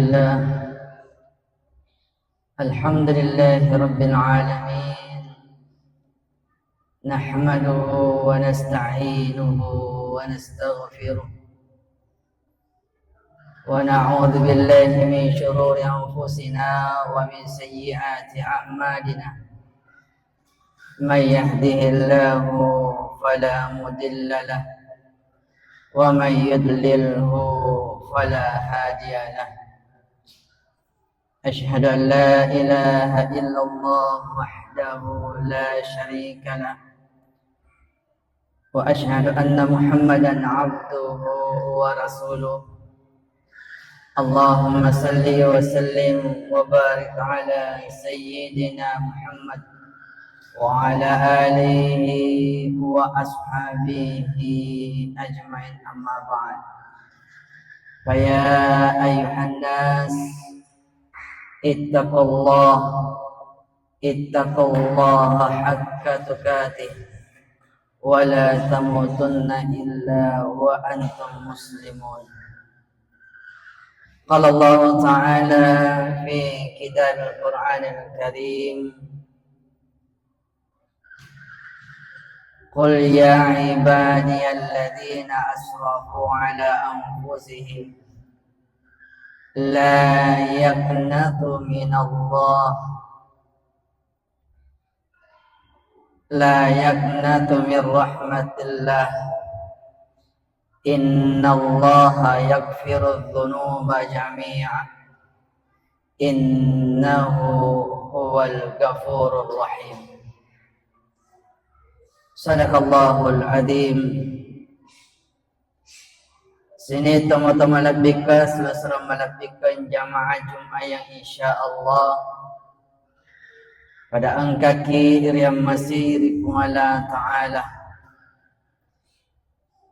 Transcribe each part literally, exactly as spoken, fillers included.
الله. الحمد لله رب العالمين. نحمده ونستعينه ونستغفره. ونعوذ بالله من شرور أنفسنا ومن سيئات أعمالنا. من يهده الله فلا مضل له، ومن يضلله فلا هادي له. أشهد أن لا إله إلا الله وحده لا شريك له، وأشهد أن محمدا عبده ورسوله. اللهم صل وسلم وبارك على سيدنا محمد وعلى آله وأصحابه أجمعين، أما بعد. فيا أيها الناس، اتقوا الله، اتقوا الله حق تقاته، ولا تموتن إلا وأنتم مسلمون. قال الله تعالى في كتاب القرآن الكريم: قل يا عبادي الذين أسرفوا على أنفسهم لا يقنطوا من الله، لا يقنطوا من رحمة الله، إن الله يغفر الذنوب جميعا، إنه هو الغفور الرحيم. صدق الله العظيم. Sining tomatoa malebbikeng, sining malebbikeng jamaah Jumat yang insya Allah pada engkaki riammasi ri Puang Allah Ta'ala.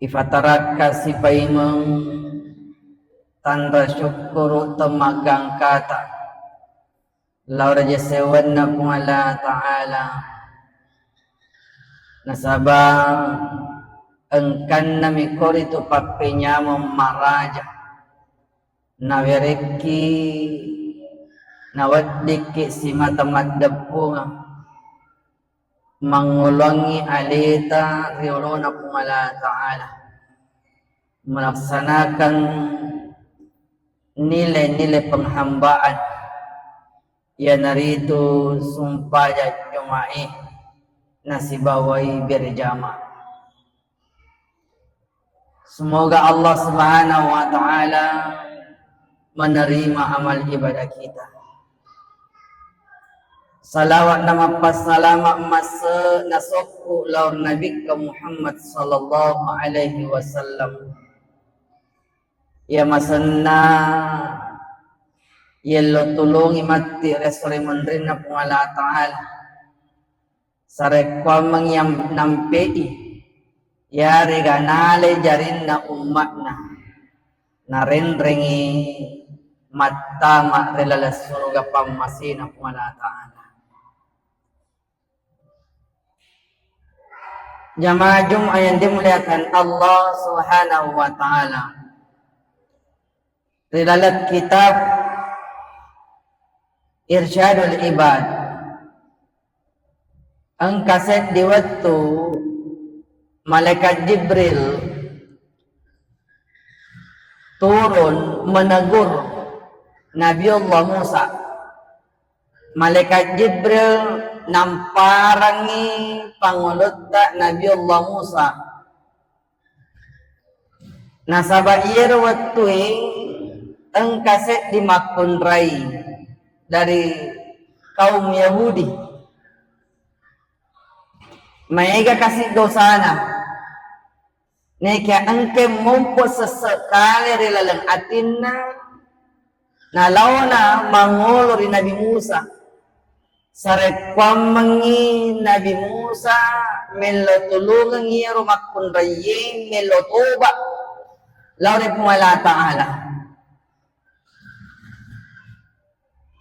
Ifatarakka sipaimeng tanra syukkuru temmaggangkata lao ri jasewenna Puang Allah Ta'ala. Nasaba engkanna mikoritu pappenyameng maraja, nawerekki naweddikki simata maddeppungeng mangoloangngi aleta ri olona Puang Allah Ta'ala, melaksanakan nilai-nilai penghambaan, iyanaritu sumpajang Juma'i nasibawai berjamaah. Semoga Allah Subhanahu wa Ta'ala menerima amal ibadah kita. Salawat na mappassalama masse nasokku lao ri Nabikka Muhammad sallallahu alaihi wasallam. Iya masenna yello tulungi matti ri esso ri munrinna Puang Allah Ta'ala. Sarekkuammeng yang nampe'i, yarega nalai jarinna umma'na, narenrengi mattama ri laleng suruga pammasena Puang Allah Ta'ala. Jamaah Jumat yang dimuliakan Allah Subhanahu wa Ta'ala, ri laleng kitab Irsyadul Ibad, engka seddi wettu malaikat Jibril turun menegur Nabiullah Musa. Malaikat Jibril namparangi pangolotta Nabiullah Musa. Nasaba iyaro wettue engka seddi makkunrai dari kaum Yahudi. Maega kasi dosana. Nekia engke mompo sesse kale ri laleng atinna, nalaona mangolo ri Nabi Musa. Sarekkuammengngi Nabi Musa mello tulungengngi iyaro makkunraiye mello toba lao ri Puang Allah Ta'ala.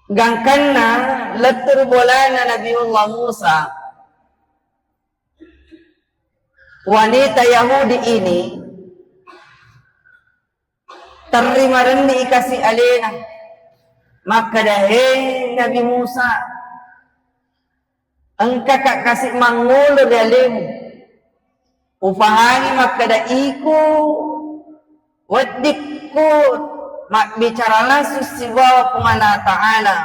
Gangkanna lettu ri bolana Nabiullah Musa, wanita Yahudi ini terri marenni i kasi alena. Makkeda, "He Nabi Musa, engkaka kasi mangolo ri alemu. Upahangi makkeda iko weddikku mabbicara langsung sibawa Puang Allah Ta'ala.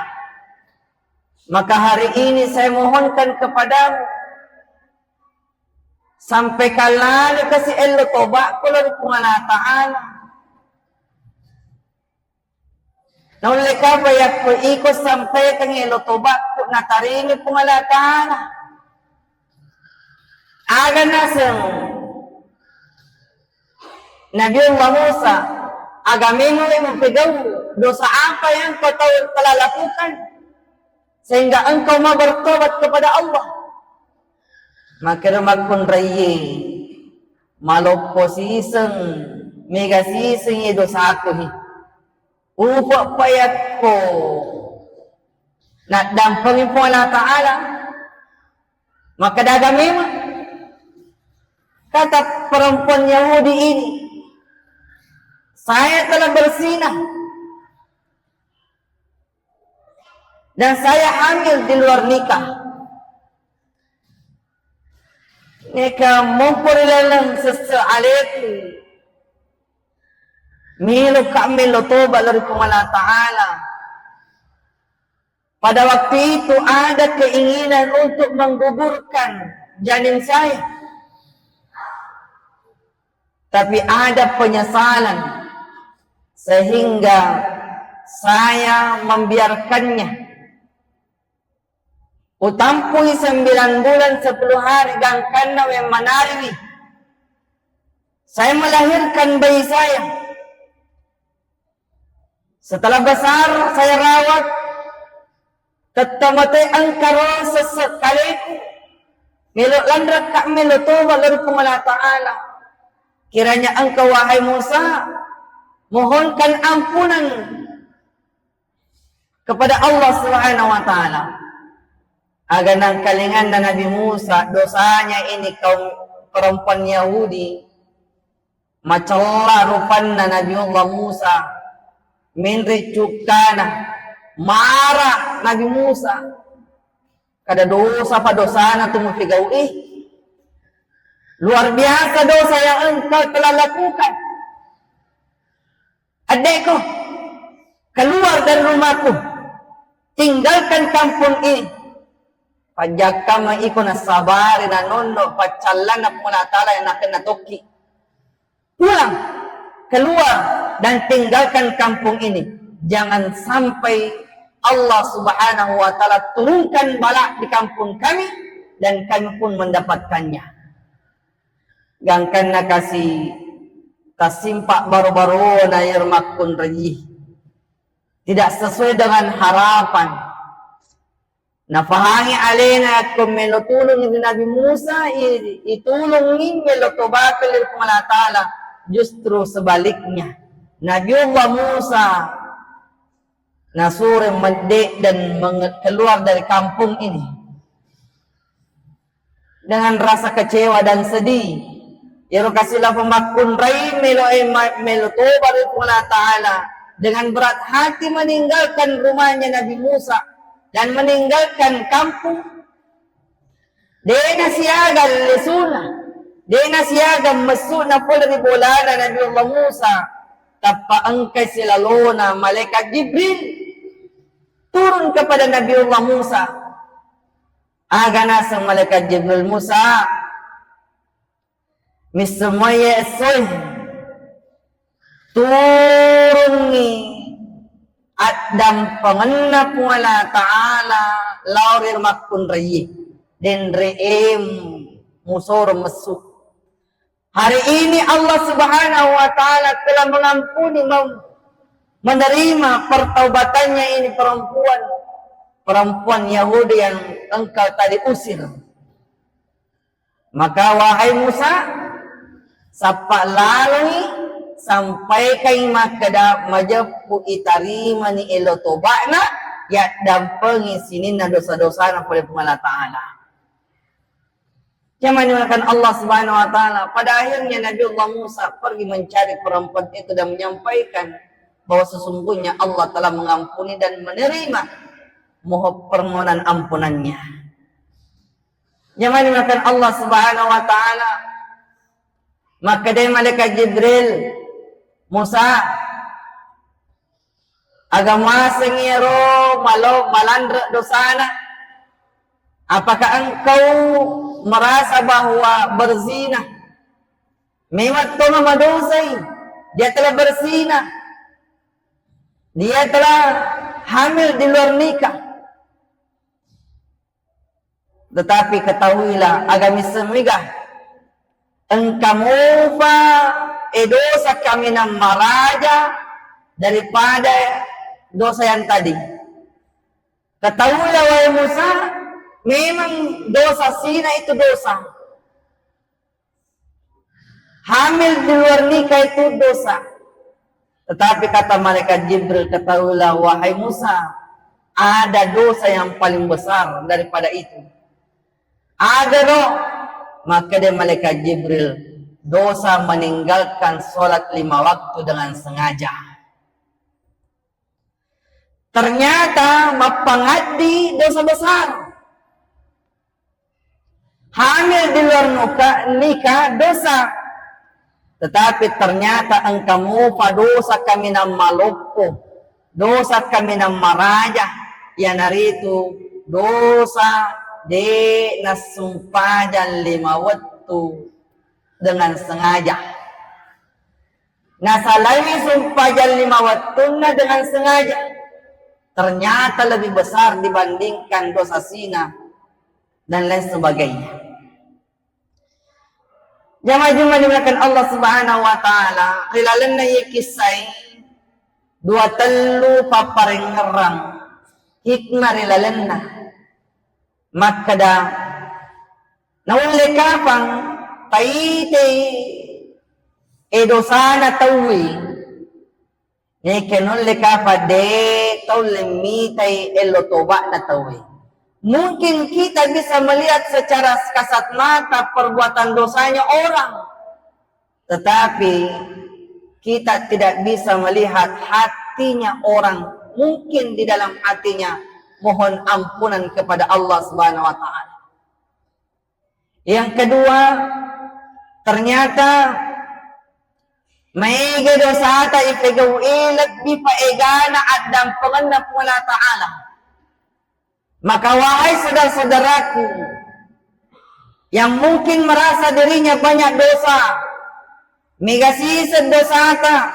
Maka hari ini saya mohonkan kepadamu, sampaikan lalo kasi ello tobakku lao ri Puang Allah Ta'ala." Naulle kapa yakko iko sampaikan elo tobakku natarimi Puang Allah Ta'ala? Aga naseng Nabiullah Musa, aga memang mupegau, dosa apa yang kau tahu telah lakukan sehingga engkau mau bertobat kepada Allah? Makkeda makkunraiye, maloppo siseng, mega siseng ye dosaku hi. Upa payakko naddampengi Puang Allah Ta'ala. Makkeda aga memang, kata perempuan Yahudi ini, saya telah berzina dan saya hamil di luar nikah. Neka mompo ri laleng sesse aleku, meloka mello toba lao ri Puang Allah Ta'ala. Pada waktu itu ada keinginan untuk menggugurkan janin saya. Tapi ada penyesalan sehingga saya membiarkannya. Utampui sembilan bulan sepuluh hari gangkanna we manariwi. Saya melahirkan bayi saya. Setelah besar saya rawat, tette mate engka ro sesse kaleku. Melo lanrekka melo toba lao ri Puang Allah Ta'ala. Kiranya engkau wahai Musa, mohonkan ampunan kepada Allah Subhanahu wa Ta'ala. Aga nangkalinganna Nabi Musa, dosanya ini kaum perempuan Yahudi, macella rupanna Nabiullah Musa, menre cukkana, marah Nabi Musa. Kada dosa pa dosana tu mupigau, ih. Luar biasa dosa yang engkau telah lakukan. Addekku, keluar dari rumahku, tinggalkan kampung ini. Pajakka ma iko nasabari nanonno paccallanna Puang Allah Ta'ala yang nakenna tokki. Pulang, keluar dan tinggalkan kampung ini. Jangan sampai Allah Subhanahu wa Ta'ala turunkan bala di kampung kami dan kami pun mendapatkannya. Gangkanna kasi tasimpa baro-barona iyaro makkunraie. Tidak sesuai dengan harapan. Nafahangi alena yakko melo tulungi Nabi Musa, i-, itulungi melo tobakeng ri Puang Allah Ta'ala. Justru sebaliknya, Nabiullah Musa nasuro medde dan menge-, keluar dari kampung ini dengan rasa kecewa dan sedih. Iyaro kasi lao makkunrai melo, eh, ma-, melo toba ri Puang Allah Ta'ala dengan berat hati meninggalkan rumahnya Nabi Musa dan meninggalkan kampung. Dena siaga lesuna, dena siaga messuna pole ri bolana Nabiullah Musa. Tappa engkai silalona malaikat Jibril turun kepada Nabiullah Musa. Aga naseng malaikat Jibril, Musa, misseng moye essoe. Turungngi addampengenna Puang Allah Ta'ala lao ri makkunraie. Denre em musoro messu. Hari ini Allah Subhanahu wa Ta'ala telah mengampuni, mem-, menerima pertaubatannya ini perempuan, perempuan Yahudi yang engkau tadi usir. Maka wahai Musa, sappa laloi, sampaikangngi makkeda majeppu itarimani elo toba'na, yaddampengi sininna dosa-dosana pole Puang Allah Ta'ala. Kemaniakan Allah Subhanahu wa Ta'ala. Pada akhirnya Nabiullah Musa pergi mencari perempuan itu dan menyampaikan, bahwa sesungguhnya Allah telah mengampuni dan menerima mohon permohonan ampunannya. Jamaah dimuliakan Allah Subhanahu wa Ta'ala, makkeda malaikat Jibril, "Musa, aga muaseng iyaro malo-, malanre dosana? Apakah engkau merasa bahwa berzina? Memang tono madosai, dia telah berzina, dia telah hamil di luar nikah. Tetapi ketahuilah, aga misseng miga, engka mopa e dosa kaminang maraja daripada dosa yang tadi. Ketahuilah, wahai Musa, memang dosa zina itu dosa. Hamil di luar nikah itu dosa." Tetapi kata malaikat Jibril, "Ketahuilah, wahai Musa, ada dosa yang paling besar daripada itu." "Aga ro?" Makkeda malaikat Jibril, "Dosa meninggalkan sholat lima waktu dengan sengaja." Ternyata mappangaddi dosa besar. Hamil di luar nuka-, nikah dosa. Tetapi ternyata engka mopa dosa kaminang maloppo, dosa kaminang maraja, iyanaritu dosa de' nassumpajang lima wettu dengan sengaja. Nasalai sumpajang lima wettunna dengan sengaja, ternyata lebih besar dibandingkan dosa zina dan lain sebagainya. Jamaah Jumat dimuliakan Allah Subhanahu wa Ta'ala, ri lalenna iye kissae dua tellu papparengngerang hikmah ri lalenna. Makkeda, naulle kapang taitei e dosana tauwe, neke naulle kapang de' taulle mitai ello toba'na tauwe. Mungkin kita bisa melihat secara kasat mata perbuatan dosanya orang, tetapi kita tidak bisa melihat hatinya orang. Mungkin di dalam hatinya mohon ampunan kepada Allah Subhanahu wa Ta'ala. Yang kedua, ternyata maega dosata ipegau'i lebbi paegana addampengenna Puang Allah Ta'ala. Maka wahai saudara-saudaraku yang mungkin merasa dirinya banyak dosa, mega siseng dosata,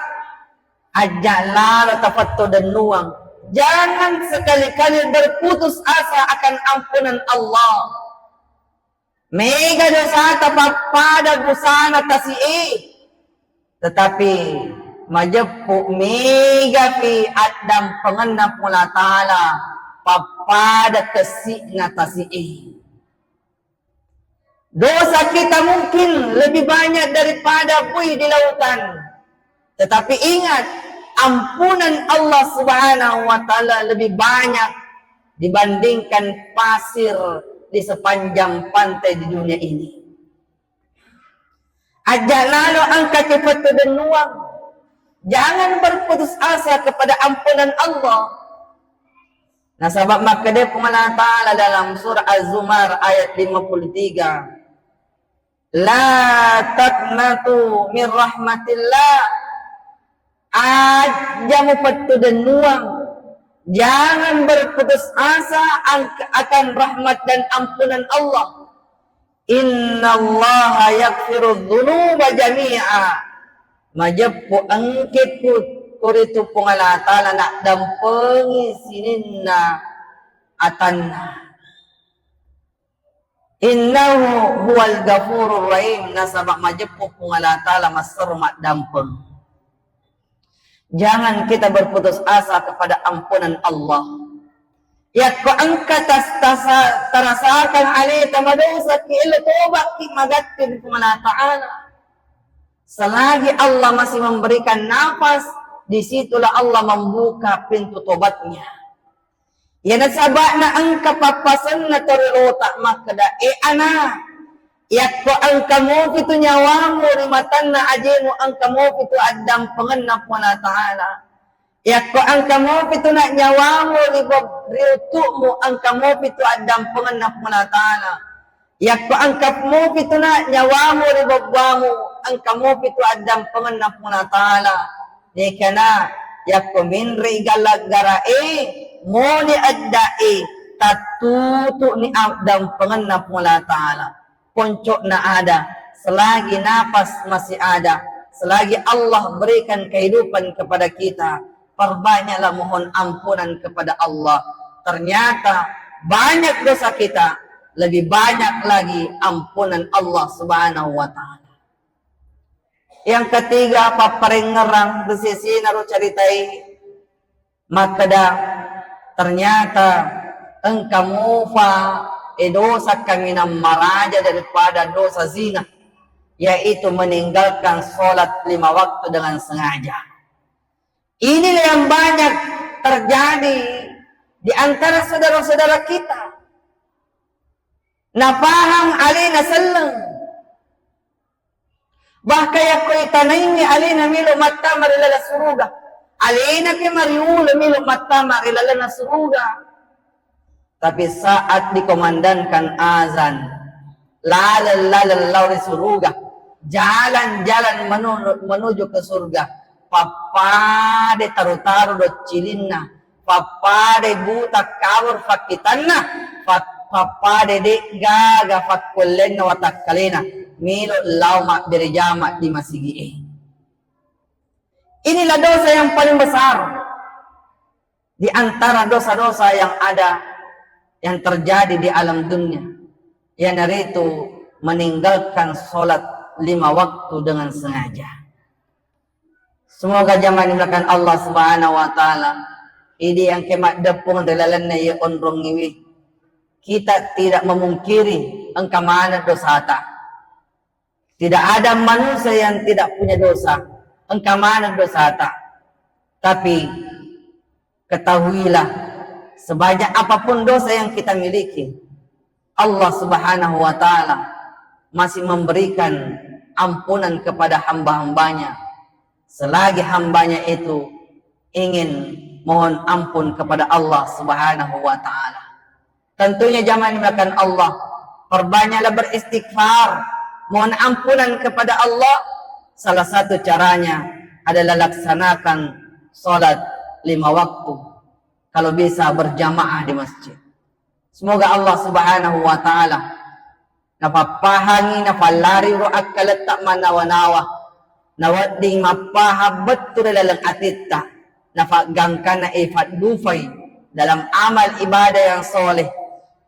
ajja' lalo tapetto dennuang. Jangan sekali-kali berputus asa akan ampunan Allah. Mega dosata pappada busana tasi'e, tetapi majeppu megapi addampengenna Puang Allah Ta'ala pappada kessi'na tasi'e. Dosa kita mungkin lebih banyak daripada bui di lautan. Tetapi ingat, ampunan Allah Subhanahu wa Ta'ala lebih banyak dibandingkan pasir di sepanjang pantai di dunia ini. Ajja' lalo engka cepettu dennuang. Jangan berputus asa kepada ampunan Allah. Nasaba' makkeda Puang Allah Ta'ala dalam surah Az-Zumar ayat lima puluh tiga, "La taqnatu min rahmatillah." Ajja' mupettu dennuang. Jangan berputus asa ang-, akan rahmat dan ampunan Allah. "Innallaha yaghfiru dzunuba jami'a." Majeppu engke pu-, puritu Puang Allah Ta'ala naddampengi sininna atanna. "Innahu huwal ghafurur rahim." Nasaba' majeppu Puang Allah Ta'ala massero maddampeng. Jangan kita berputus asa kepada ampunan Allah. Yakko engka tas-, tasa-, tarasakan aleta madosa ki, elo toba ki, magatti ri Puang Allah Ta'ala. Selagi Allah masih memberikan nafas, disitulah Allah membuka pintu tobatnya. Iyana saba'na engka pappasenna torilota makkeda, "E ana, yakko engka mopitu nyawamu ri matanna ajemu, engka mopitu addampengenna Puang Allah Ta'ala. Yakko engka mopi tu na nyawamu ri bob-, ri uttu'mu, engka mopi tu addampengenna Puang Allah Ta'ala. Yakko engka mopi tu na nyawamu ri bobbamu, engka mopi tu addampengenna Puang Allah Ta'ala. Nekana yakko menre i gala-gara e, moni edda e, tattutu ni addampengenna Puang Allah Ta'ala. Ponco'na ada, selagi napas masih ada, selagi Allah berikan kehidupan kepada kita, perbanyaklah mohon ampunan kepada Allah. Ternyata banyak dosa kita, lebih banyak lagi ampunan Allah Subhanahu wa Ta'ala. Yang ketiga, papparengngerang ri sesena ro caritai. Makkeda, ternyata engka mufa e dosa kaminang maraja daripada dosa zina, yaitu meninggalkan sholat lima waktu dengan sengaja. Ini yang banyak terjadi di antara saudara-saudara kita. Napahang alena selleng. Bahkan yakko itanaingngi alena melo mattama ri laleng suruga, alena ke mariolo melo mattama ri laleng suruga. Tapi saat dikumandangkan azan, laleng-laleng lao ri suruga, jalan-jalan menu-, menuju ke surga, pappade taru-taru doccilinna, pappada buta kabur fakkitanna, fak-, pappada de'gaga fakkuellenna watakkalena, melo lao mabbere jama di masigi e. Inilah dosa yang paling besar di antara dosa-dosa yang ada, yang terjadi di alam dunia, iyanaritu meninggalkan sholat lima waktu dengan sengaja. Semoga jamaah dimuliakan Allah Subhanahu wa Ta'ala, idi engka maddeppung ri lalenna iye onrongiwi, kita tidak memungkiri engka maneng dosata. Tidak ada manusia yang tidak punya dosa. Engka maneng dosata. Tapi ketahuilah, sebanyak apapun dosa yang kita miliki, Allah Subhanahu wa Ta'ala masih memberikan ampunan kepada hamba-hambanya selagi hambanya itu ingin mohon ampun kepada Allah Subhanahu wa Ta'ala. Tentunya jamaah dimuliakan Allah, perbanyaklah beristighfar, mohon ampunan kepada Allah. Salah satu caranya adalah laksanakan sholat lima waktu, kalau bisa berjamaah di masjid. Semoga Allah Subhanahu wa Ta'ala napappahangi, nafallari ro akkaletta manawa-nawa, nawedding mappahang bettu ri laleng atitta, nafaggangkanna e faddufai dalam amal ibadah yang soleh.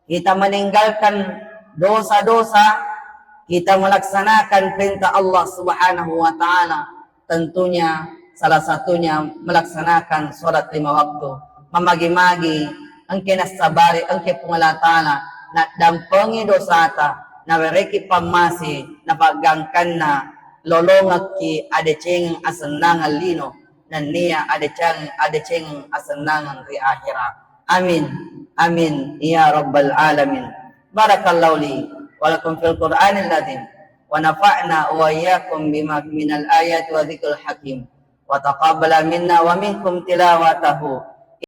Kita meninggalkan dosa-dosa, kita melaksanakan perintah Allah Subhanahu wa Ta'ala. Tentunya salah satunya melaksanakan sholat lima waktu. Mamagi-magi engke nassabari engke Puang Allah Ta'ala naddampengi dosata, nawereki pammase, napaggangkanna lolongekki adecengeng asennangeng lino, nennia adeceng-, adecengeng asennangeng ri akhera. Amin. Amin ya rabbal alamin. Barakallahu li wa lakum fil Qur'anil azim, wa nafa'na wa iyyakum bima minal ayati wa dzikril hakim, wa taqabbala minna wa minkum tilawatahu,